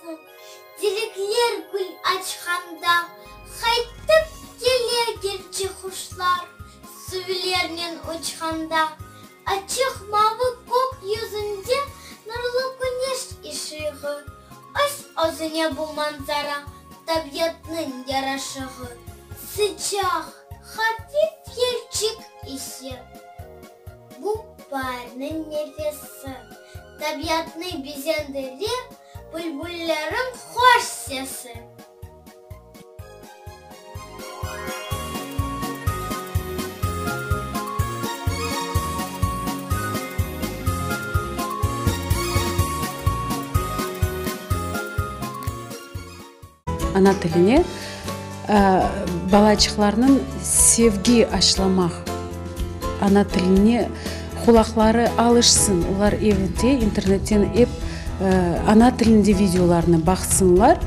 dersiñ, Terekler gül açqanda, Qaytıp kele kelçi quşlar, Suvlernen uçqanda. Açıq mavı kök yüzünde Nurlu küneş ışığı, Öz-özüne bu manzara Tabiatnıñ yaraşığı. Sıcaq, hafif yelçik ese, Bu baarniñ nefesi, Tabiatnı bezendire Bülbüllerniñ hoş sesi. Ana tiline balaçıqlarnıñ sevgi aşlamaq, ana tiline qulaqları alışsın, olar evde internetten ep ana tilinde videolarnı baqsınlar,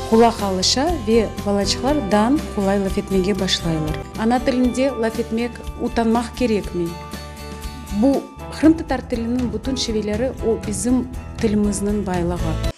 qulaq alışa ve balaçıqlar dan qolay laf etmege başlaylar. Ana tilinde laf etmek utanmaq kerekmey. Bu qırımtatar tiliniñ bütün şiveleri o bizim tilimizniñ baylığı.